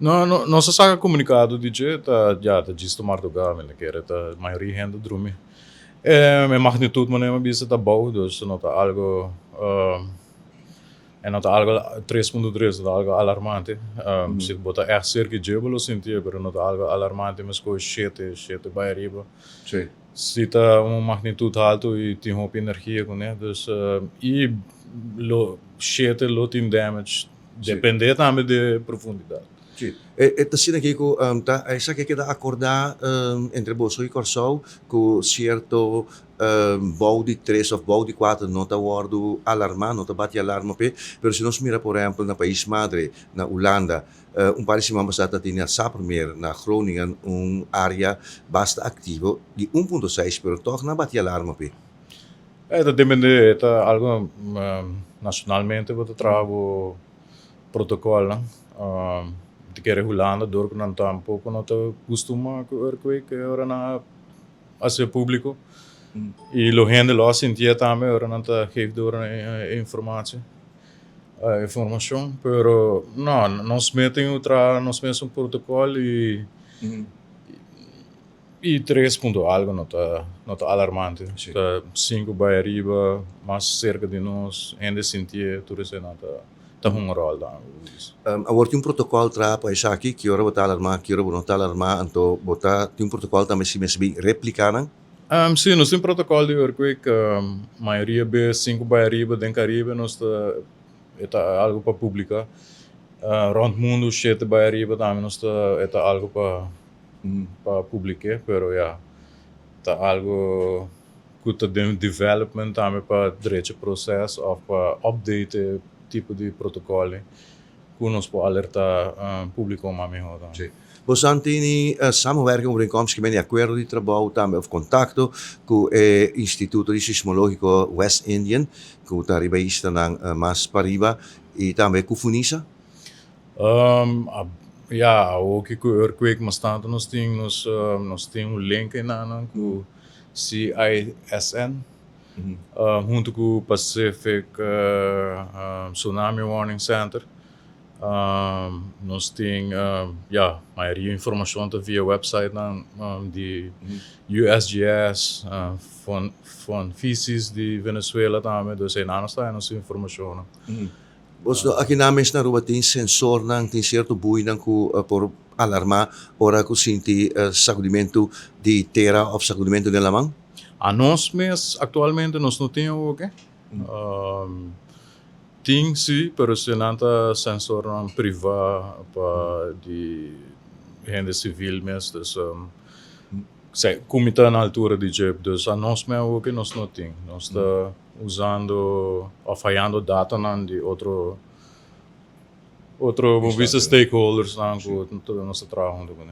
No, no, nos a saka komunikado di dje, ta, ya, ta djis ta mardugá, mi ta kere ta mayoria hende drumi. E magnitut manera mi a bisa ta bou, dus no ta algo, e no ta algo 3.3, no ta algo alarmante. Si bo ta ègt serka dje bo lo sintié, pero no ta algo alarmante meskos shete, shete bai ariba. Si ta un magnitut haltu i tin hopi energia kuné, dus i lo shete lo tin damage. Depende tambe di profundidat. Sí. E ta asina aki ku ta esaki a keda akordá entre boso i Kòrsou ku sierto bou di tres òf bou di kuater no ta wòrdu alarmá, no ta bati alarma p'e. Pero si nos mira por ehèmpel na pais madre, na Hulanda, un par di siman pasá ta tene a Sappemeer na Groningen un área basta aktivo di 1.6 pero tòg nan a bati alarma p'e. E ta depende, e ta algo nacionalmente bo ta traha bo protocolnan. Ti kere Hulanda dor cu nan tampoco no ta custuma cu earthquake e ora nan a haci publico. Y lo hende lo a sintié tambe ora nan ta geef door e informatie, e informacion. Pero no, nos mes tin cu traha nos mesun protocol y. Y tres punto algo no ta no ta alarmante. Sí. Ta sinku bai ariba, mas cerca di nos, hende sintié, tur esei nan ta ta hunga rol tambe. Awor tin un protocol traha pa esaki, ki ora bo ta alarmá, ki ora bo no ta alarmá, anto bo ta tin un protocol tambe si mester bin replica nan? Sí, nos tin protocol di earthquake, mayoria bes sinku bai ariba den Caribe nos ta e ta algo pa publica, rond mundo shete bai ariba tambe nos ta e ta algo pa. Pa publike, pero ya ta algo ku ta den development tambe pa drecha proces of pa update e tipo di protocol ku nos por alerta publico mas miho tambe. Sí. Boso tini samenwerking overeenkomst kimen di akuerdo di trabou tambe of kontakto ku e Instituto di Sismologiko West Indian ku ta riba e islanan mas pariba i tambe ku Funisa? Ya, awoki ku earthquake mas tantu nos tin nos nos tin un link enanan ku CISN huntu ku Pacific Tsunami Warning Center. Nos tin ya mayoria informashon ta via websitenan di USGS, Fonfisis di Venezuela tambe, dus einan nos ta haña nos informashonnan. Boso aki nan mes na Aruba tin sensornan, tin sierto buinan ku por alarmá ora ku sinti sakudimentu di tera òf sakudimentu den laman? Anos mes aktualmente nos no tin awoke. Tin si, pero esnan ta sensornan privá pa di hende sivil mes, dus ku mi ta na altura di dje. Dus anos mes awoke nos no tin. Nos ta Usando of hayando datanan di otro otro bo bisa stakeholdersnan ku nos ta traha huntu kuné.